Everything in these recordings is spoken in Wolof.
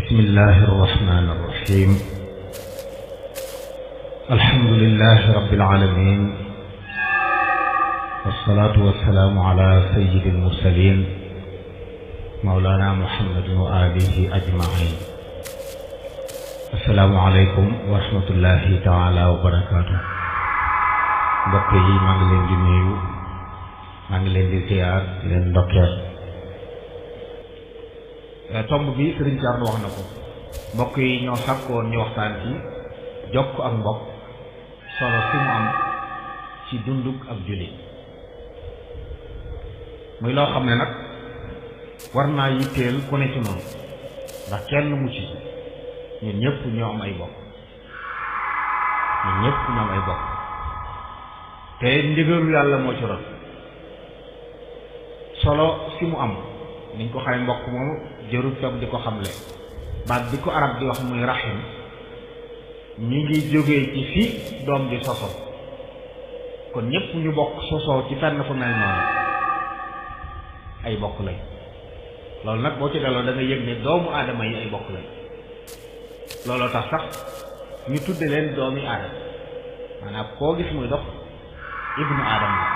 بسم الله الرحمن الرحيم الحمد لله رب العالمين والصلاة والسلام على سيد المرسلين مولانا محمد وآله أجمعين السلام عليكم ورحمة الله تعالى وبركاته mbokk yi maa ngi leen di nuyu maa ngi leen di ziar leen ndokkeel tomb bi Sëriñ Thierno wax na ko mbokk yi ñoo sàkkoon ñu waxtaan ci jokk ak mbokk solo si mu am ci dunduk ak jullit muy loo xam ne nag war naa yitteel ku ne ci noonu ndax kenn mu ci ñun ñëpp ñoo am ay bokk ñun ñëpp ñoo am ay bokk te ndigalu yàlla moo ci ron solo si mu am niñ ko xamee mbokk moom jërul toog di ko xamle baat bi ko arab di wax muy rahim ñi ngi jógee ci fi doom di soso kon ñëpp ñu bokk sosoo ci fenn fu mel noonu ay bokk lañ loolu nag boo ci delloo da nga yëg ne doomu aadama yi ay bokk lañ looloo tax sax ñu tudde leen doomi aadama maanaam koo gis muy dox ibnu aadama la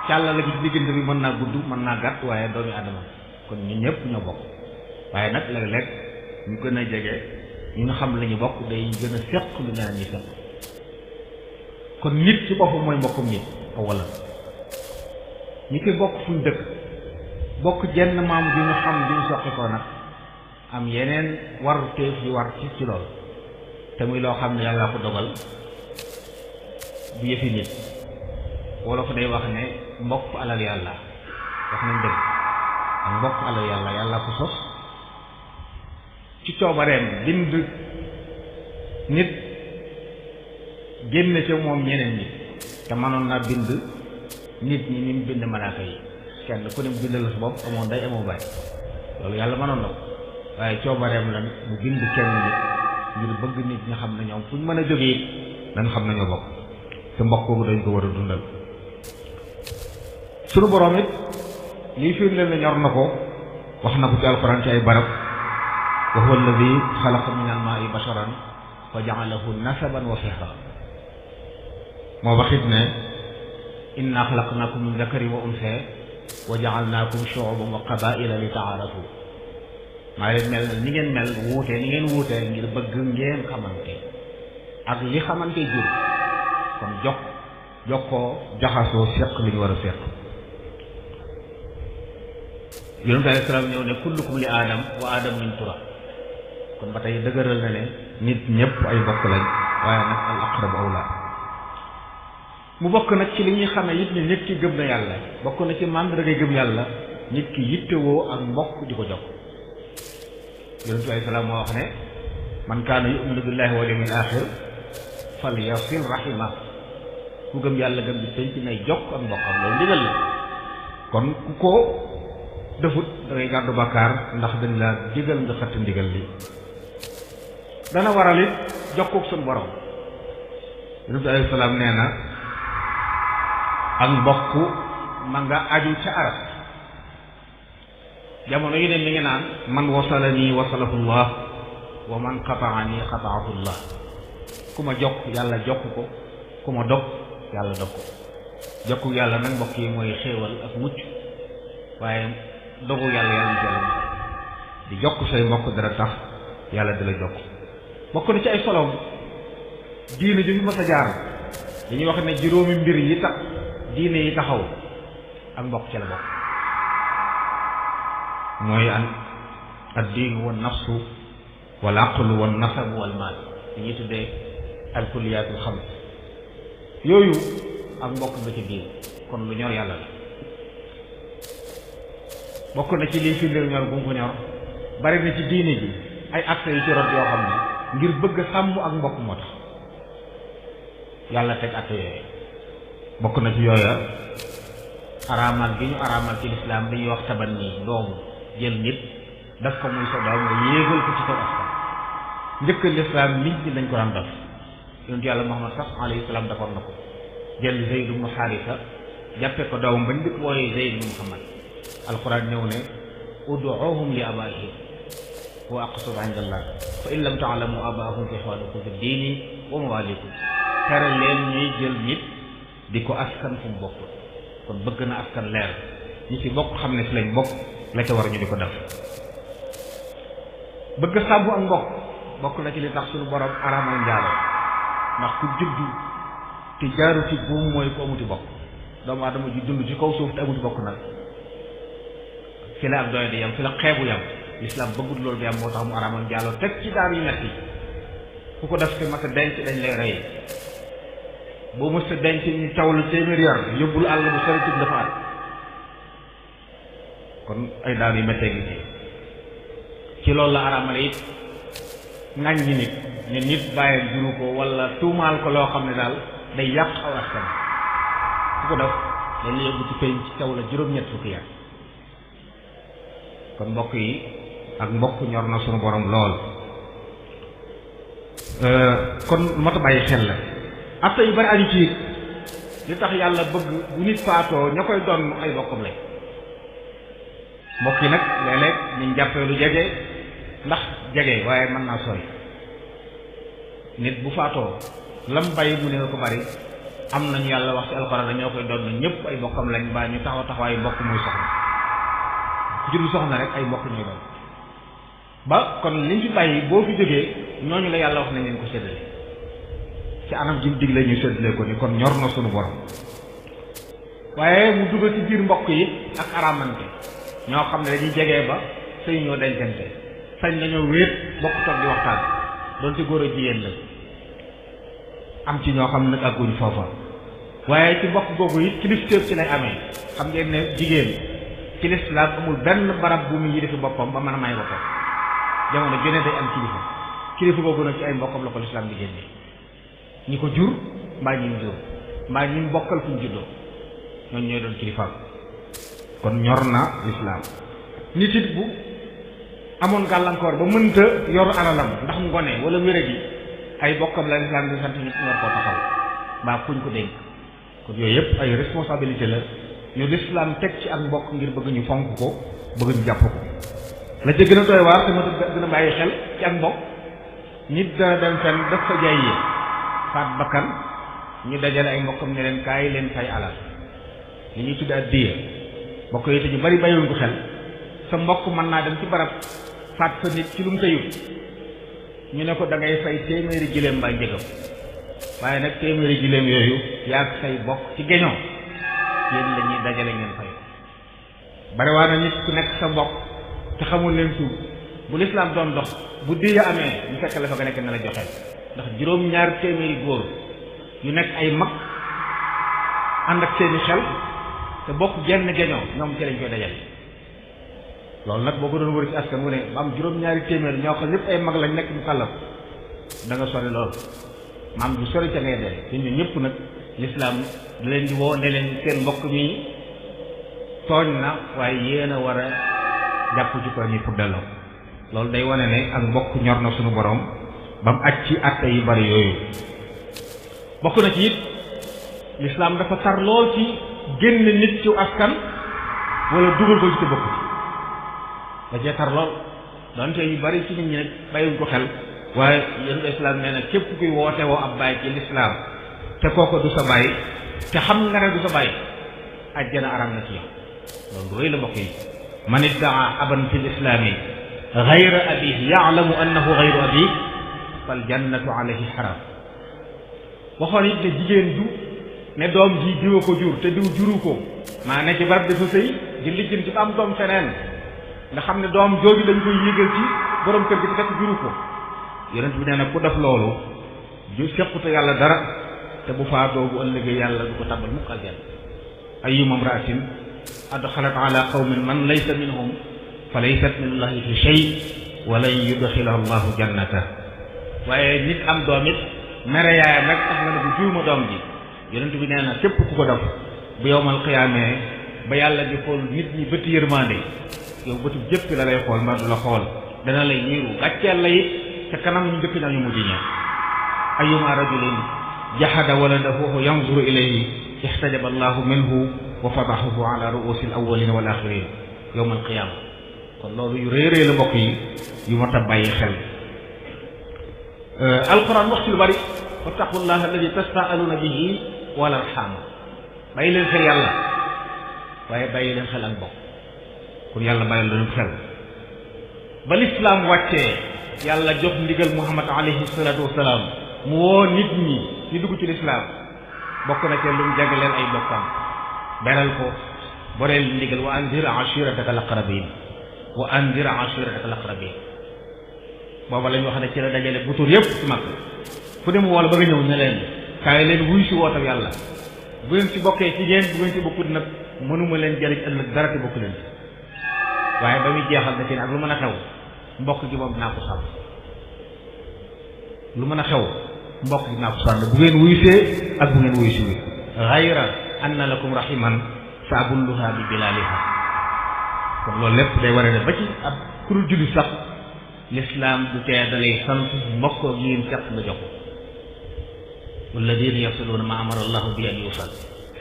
càlla la ci diggante bi mën naa gudd mën naa gàtt waaye doomi aadama kon ñu ñëpp ñoo bokk waaye nag léeg-léeg ñu gën a jege ñu nga xam la ñu bokk day gën a seq lu ñaan ñi seq kon nit ci boppam mooy mbokkum nit wala ñi koy bokk fu ñu dëkk bokk jenn maam ju ñu xam ju ñu soqi ko nag am yeneen waru teef yu war ci loolu te muy loo xam ne yàlla ko dogal bu yëfi nit wolof day wax ne mbokk alal yàlla wax nañ dëgg ak mbokk alal yàlla yàlla ko sos ci coobareem bind nit génne ca moom ñeneen nit te mënoon naa bind nit ñi ni mu bind malaaka yi kenn ku ne mu bind la sa bopp amoon day amoo bàyyi loolu yàlla mënoon na ko waaye coobareem la mu bind kenn nit ngir bëgg nit ñi xam ne ñoom fu ñu mën a jógee it dañ xam nañoo bokk te mbokk boobu dañ ko war a dundal sunu boroom it lii firndeel ne ñor na ko wax na ko ci alquran ci ay barab wa huwa alladi xalaqa min almaai basharan fa jaalahu nasaban wa sihra moo waxit ne inna xalaqnakum min dakarin wa unsa wa jaalnaakum shuuban wa qabaila li taarafu maa leen mel ni ngeen mel wuute ni ngeen wuutee ngir bëgg ngeen xamante ak li xamante jur kon jokkoo jaxasoo seq li ñu war a seq yonent bi alayhi salaam ñëw ne kullukum li aadam wa aadam min turab kon ba tey dëgëral na ne nit ñëpp ay bokk lañ waaye nag al aqrab awla mu bokk nag ci li ñuy xamee it ne nit ki gëm na yàlla bokk na ci màndarga gëm yàlla nit ki yittewoo ak mbokk di ko jokk yonent bi alayhi salaam moo wax ne man kaana yu'minu billahi wal yawmil axir falyasil rahima ku gëm yàlla gëm bi penc nay jokk ak mbokkam loolu ndigal la kon ku ko defut da ngay gàddu bàkkaar ndax dañ la digal nga xatt ndigal li dana waral it jokkook suñu borom yonent bi alayhi salaam nee na ak mbokk ma nga aju ca arab jamono yu ne mi ngi naan man wasalani wasalahullah wa man qataani qataahullah ku ma jokk yàlla jokk ko ku ma dog yàlla dog ko jokku yàlla nag mbokk yi mooy xéewal ak mucc waaye dogu yàlla yàlla na jàll di jokk say mbokk dara tax yàlla di la jokk bokk na ci ay solo diine ju fi mas a jaar dañuy wax ne juróomi mbir yi tax diine yi taxaw ak mbokk ci la bokk mooy ad diinu wa nafsu wal aqlu wa nasabu wal maal li ñuy tuddee al kulliyaatul xams yooyu ak mbokk nga ci biir kon lu ñor yàlla la bokk na ci liy firndeel ñor bu mu ko ñor bari na ci diine ji ay actes yu ci rot yoo xam ne ngir bëgg sàmm ak mbokk moo tax yàlla teg actes yooyu bokk na ci yooya araamal gi ñu araamal ci lislaam dañuy wax taban nii doomu jël nit daf ko muy sa doom nga yéegal ko ci kaw askan njëkk lislaam nit ñi dañ ko daan def yonent yàlla Muhammad sax alayhi salaam defoon na ko jël Zayd ibnu Haarisa jàppe ko doomam bañ dëkk wooyee Zayd ibnu Muhammad alquran ñëw ne ud'uuhum li abaa'ihim wa aqsatu inda allah fa in lam taalamu abaahum fa ixwaanukum fi diini wa mawaalikum tere leen ñuy jël nit di ko askan fu mu bokk kon bëgg na askan leer ñi ci bokk xam ne fi lañ bokk la ca war ñu di ko def bëgg sàmm ak mbokk bokk na ci li tax suñu borom araamal njaalo ndax ku juddu te jaaru ci buum mooy ko amuti bokk doomu aadama ji dund ci kaw suuf te amuti bokk nag fi la ak doy di yam fi la xeebu yam lislaam bëggut loolu di am moo tax mu araamal njaalo teg ci daan yu metti ku ko def te mat a denc dañ lay rey boo mës a denc ñu taw la téeméer yar yóbbul àll bu sori tëdd dafa at kon ay daan yu méttee ngi ci loolu la araamale it ngañ ñi nit ne nit bàyyi juru ko wala tuumaal ko loo xam ne daal day yàq aw askan ku ko def dañ la yóbbu ci pénc ci taw la juróom-ñett fukki yar kon mbokk yi ak mbokk ñor na sunu borom lool kon lu mat a bàyyi xel la atta yu bari aju ci li tax yàlla bëgg bu nit faatoo ña koy doon ay bokkam lañ mbokk yi nag léeg-léeg niñ jàppee lu jege ndax jege waaye mën naa sori nit bu faatoo lam bàyyi mu ne ko bari am nañu yàlla wax ci alxuraan ñoo koy doon ñëpp ay bokkam lañ mbaa ñu taxaw taxawaayu mbokk muy soxna ku juddu soxna rek ay mbokk ñooy doon ba kon liñ fi bàyyi boo fi jógee ñooñu la yàlla wax nañ leen ko séddale ci anam ji mu digle ñu séddale ko ni kon ñor na sunu borom waaye mu dugal ci biir mbokk yi ak aramante ñoo xam ne dañuy jege ba sëy ñoo dencante sañ nañoo wéet bokk toog di waxtaan doonte góor a jigéen la am ci ñoo xam ne nag àgguñ foofa waaye ci mbokk googu it kilifteef ci lay amee xam ngeen ne jigéen ci lislaam amul benn barab bu mu yi defi boppam ba mën a may boppam jamono jone day am kilifa googu nag ci ay mbokkam la ko lislaam di génne ñi ko jur mbaa ñi mu jur mbaa ñi mu bokkal fu ñu juddoo ñooñu ñooy doon kilifaam kon ñor na lislaam nit it bu amoon gàllankoor ba mënta yor alalam ndax mu ngone wala wéradi ay bokkam la lislaam di sant ñu war koo taxaw mbaa kuñ ko dénk kon yooyu yëpp ay responsabilité la ñu lislaam teg ci ak mbokk ngir bëgg ñu fonk ko bëgg ñu jàpp ko la ca gën a doy waar te ma gën a bàyyi xel ci ak mbokk nit dana dem fenn daf fa jaay yi faat bakkan ñu dajale ay mbokkam ne leen kaay leen fay alal li ñuy tudde addiya mbokk yi te ñu bari bàyyiwuñ ko xel sa mbokk mën naa dem ci barab faat fa nit ci lu mu tëyut ñu ne ko da ngay fay téeméeri giléem mbaa njëgam waaye nag téeméeri giléem yooyu yaag say bokk ci geñoo yéen la ñuy dajale ngeen fay bari waa na nit ku nekk sa mbokk te xamul leen tuub bu lislaam doon dox bu diya amee ñu fekk la fa nga nekk ne la joxeel ndax juróom-ñaar téeméeri góor yu nekk ay mag ànd ak seeni xel te bokk genn geñoo ñoom ci lañ koy dajale loolu nag boo ko doon wër ci askan wu ne ba am juróom-ñaari téeméer ñoo xam ñëpp ay mag lañ nekk mu kàllaf da nga sori lool maam du sori ca ngay dee te ñun ñëpp nag lislaam da leen di woo ne leen seen mbokk mi tooñ na waaye yéen a war a jàpp ci ko ni pour delloo loolu day wane ne ak mbokk ñor na suñu borom ba mu aj ci atte yu bari yooyu bokk na ci it lislaam dafa tar lool ci génn nit ci askan wala dugal ko ci te bokk ci da cee tar lool donte yu bari ci nit ñi nag bàyyiwuñ ko xel waaye yéen islaam nee na képp kuy woote woo ab baay ci lislaam te kooko du sa baay te xam nga ne du sa baay ajjana aram na ci yow loolu rëy la mbokk yi man iddaa aban fi lislaami gayra abihi yaalamu annahu gayru abihi fal jannatu alayhi haram waxoon it ne jigéen du ne doom ji diwa ko jur te diw juru ko maa ne ci barab dafa sëy di lijjanti ba am doom feneen nga xam ne doom jooju dañ koy yégal ci borom kër gi te fekk juru ko yonent bi nee na ku def loolu ju sequte yàlla dara te bu faatoo bu ëllëgee yàlla du ko tàbbal mukk aljanna ayyuma imra'atin adxalat ala qawmin man laysa minhum fa laysat min allahi fi shay wa lan yudxilaha allahu jannata waaye nit am doom it mere yaayam rek tax nga ne bu juuma doom ji yonent bi nee na képp ku ko def bu yowmal xiyaamee ba yàlla di xool nit ñi bëti yërmande yow bëtu jëpp la lay xool mbaa du la xool dana lay niiru gàcceel la it ca kanam ñu njëkk ña ñu mujj ña ayyuma rajulin jahada waladahu yanzuru ilayhi ihtajaba allahu minhu wa fadahahu ala ru'usi al awwalin wal akhirin yowmal qiyaama kon loolu yu rëy rëy la mbokk yi yu mat a bàyyi xel. alquran wax ci lu bari wattaqullaha alladi tasaaluna bihi wal arham bàyyi leen xel yàlla waaye bàyyi leen xel ak mbokk kon yàlla bàyyi leen xel ba lislaam wàccee yàlla jox ndigal muhammad alayhi salatu wasalaam mu woo nit ñi ñu dugg ci lislaam bokk na ca lu mu jagleel ay bokkam beral ko boreel ndigal wa anzir ashirataka alaqrabin wa anzir ashirataka alaqrabin booba la ñu wax ne ci la dajale butur yëpp ci mag fu dem wala ba nga ñëw ne leen kaay leen wuy si wootam yàlla bu ngeen ci bokkee ci ngeen bu ngeen ci bokkut nag mënuma leen jëriñ ëllëg dara te bokk leen ci waaye ba muy jeexal da ci ne ak lu mën a xew mbokk gi moom dinaa ko sàmm lu mën a xew mbokk gi dinaa ko sàmm bu ngeen wuysee ak bu ngeen wuysi wi xayra anna lakum rahiman fa abulluha bi bilaliha kon loolu lépp day waree ne ba ci ab kurul julli sax l'islam du tee dalay sant mbokk gi ngeen seq nga jox walladina yasiluuna ma amara allahu bi an yusal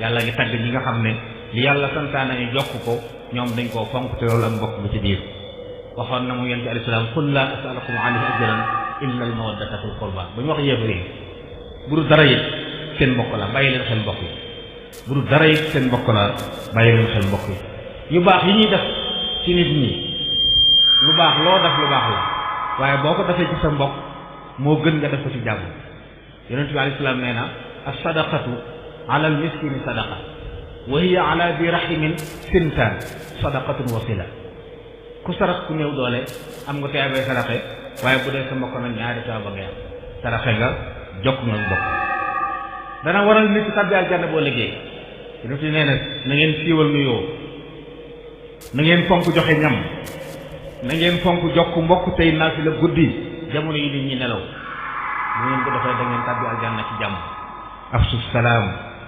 yàlla ngi tagg ñi nga xam ne li yàlla santaane ñu jokk ko ñoom dañ koo fonk te loolu ak mbokk bi ci biir waxoon na mu yonent alayhi salaam qul laa as'alukum alayhi ajran illa al mawaddata fil qurba ba ñu wax yéefar yi bu dul dara it seen mbokk la bàyyi leen xel mbokk yi bu dul dara it seen mbokk la bàyyi leen xel mbokk yi yu baax yi ñuy def ci nit ñi lu baax loo def lu baax la waaye boo ko defee ci sa mbokk moo gën nga def ko ci jàmm yonent bi alayhi salaam nee na as-sadaqatu ala al miskini sadaqa wa hiya ala bi rahimin sintaan sadaqatun wasila ku sarax ku néew doole am nga teebay saraxe waaye bu dee sa mbokk nag ñaari tuyaaba nga am saraxe nga jokk nga mbokk dana waral nit tàbbi aljanna boo liggéey yonent bi nee na na ngeen siiwal nuyoo na ngeen fonk joxe ñam na ngeen fonk jokk mbokk tey naafila guddi jamono yi nit ñi nelaw bu ngeen ko defee da ngeen tàbbi aljanna ci jàmm afsu salaam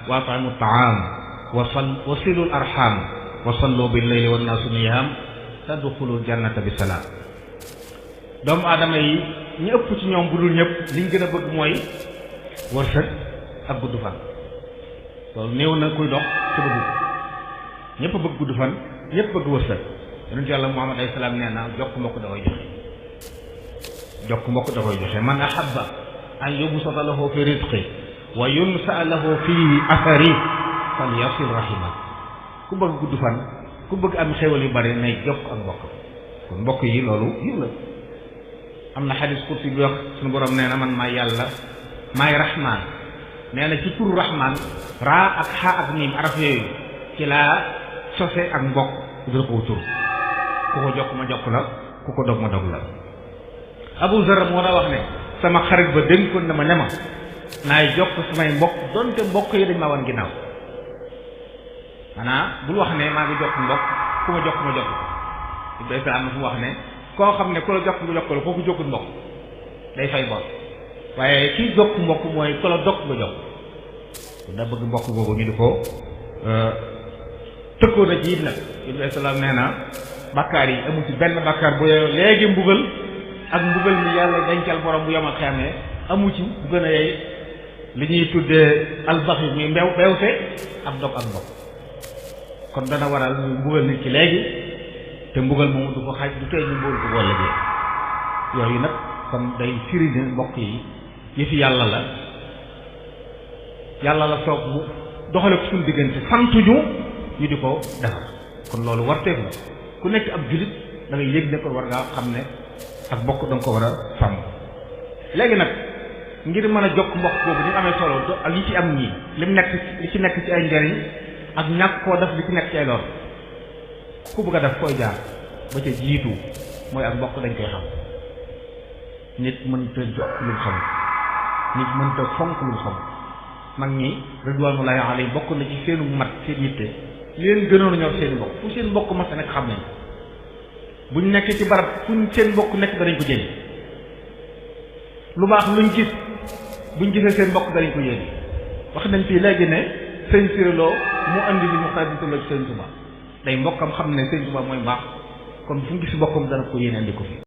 wa at'imu taam wa silul arham wa sallu bil layli wan naasu niyaam tadxulul jannata bi salaam doomu aadama yi ñu ëpp ci ñoom bu dul ñëpp liñ gën a bëgg mooy wërsëg ak gudd fan loolu néew na kuy dox te bëgg ñëpp bëgg gudd fan ñëpp bëgg wërsëg yonent yàlla muhammad alayhi salaam nee na jokk mbokk da koy joxe jokk mbokk da koy joxe man ahabba an yubsata lahu fi rizqi wa yunsa lahu fi athari fal yasil rahima ku bëgg gudd fan ku bëgg am xéwal yu bari nay jokk ak mbokk kon mbokk yi loolu yiw la am na xadis kursi bi wax suñu borom nee na man maay yàlla maay rahman nee na ci turu rahman raa ak xaa ak miim araf yooyu ci laa sose ak mbokk dal ko tur ku ko jokk ma jokk la ku ko dog ma dog la Abu Zar moo daa wax ne sama xarit ba dénkoon na ma ne ma naay jokk samay mbokk donte mbokk yi dañ maa wan ginnaaw maanaam bul wax ne maa ngi jokk mbokk ku ma jokk ma jokk Ibrahima am na fu mu wax ne koo xam ne ku la jokk nga jokk la kooku jokkul mbokk day fay bor waaye kii jokk mbokk mooy ku la dog nga jokk da bëgg mbokk boobu ñu di ko tëkkoo na ci it nag Ibrahima salaam nee na bakkaar yi amul ci benn bakkaar bu léegi mbugal ak mbugal mi yàlla dencal borom bu yomal xamee amu ci bu gën a yey li ñuy tuddee albaxi muy mbewte ak dog ak mbokk kon dana waral ñu mbugal nit ki léegi te mbugal moomu du ko xaaj du tey ñu mbugal ko boo léegi yooyu nag kon day firi ne mbokk yi yëfi yàlla la soog mu doxale ko suñu diggante santuñu ñu di ko defar kon loolu warteef la ku nekk ab julit da ngay yëg ne kon war ngaa xam ne ak mbokk da nga ko war a sàmm léegi nag ngir mën a jokk mbokk boobu ni amee solo ak yi ci am ñii li ci nekk ci ay njariñ ak ñàkk koo def li ci nekk ci ay lor ku bëgg a def koy jaar ba ca jiitu mooy ak mbokk dañ koy xam nit mënta jokk lu mu xam nit mënta fonk lu mu xam mag ñi ridwanullahi alayhi bokk na ci seenu mat seen yitte li leen gënoon a ñor seen mbokk fu seen mbokk mat nekk xam nañ buñ nekk ci barab fuñ seen mbokk nekk danañ ko jëli lu baax luñ gis buñ gisee seen mbokk danañ ko yéene wax nañ fii léegi ne sëñ Siréloo mu andi li mu xarituloo ci sëñ Tuba day mbokkam xam ne sëñ Tuba mooy mbaax kon fu mu gis mbokkam dana ko yéene andi ko fi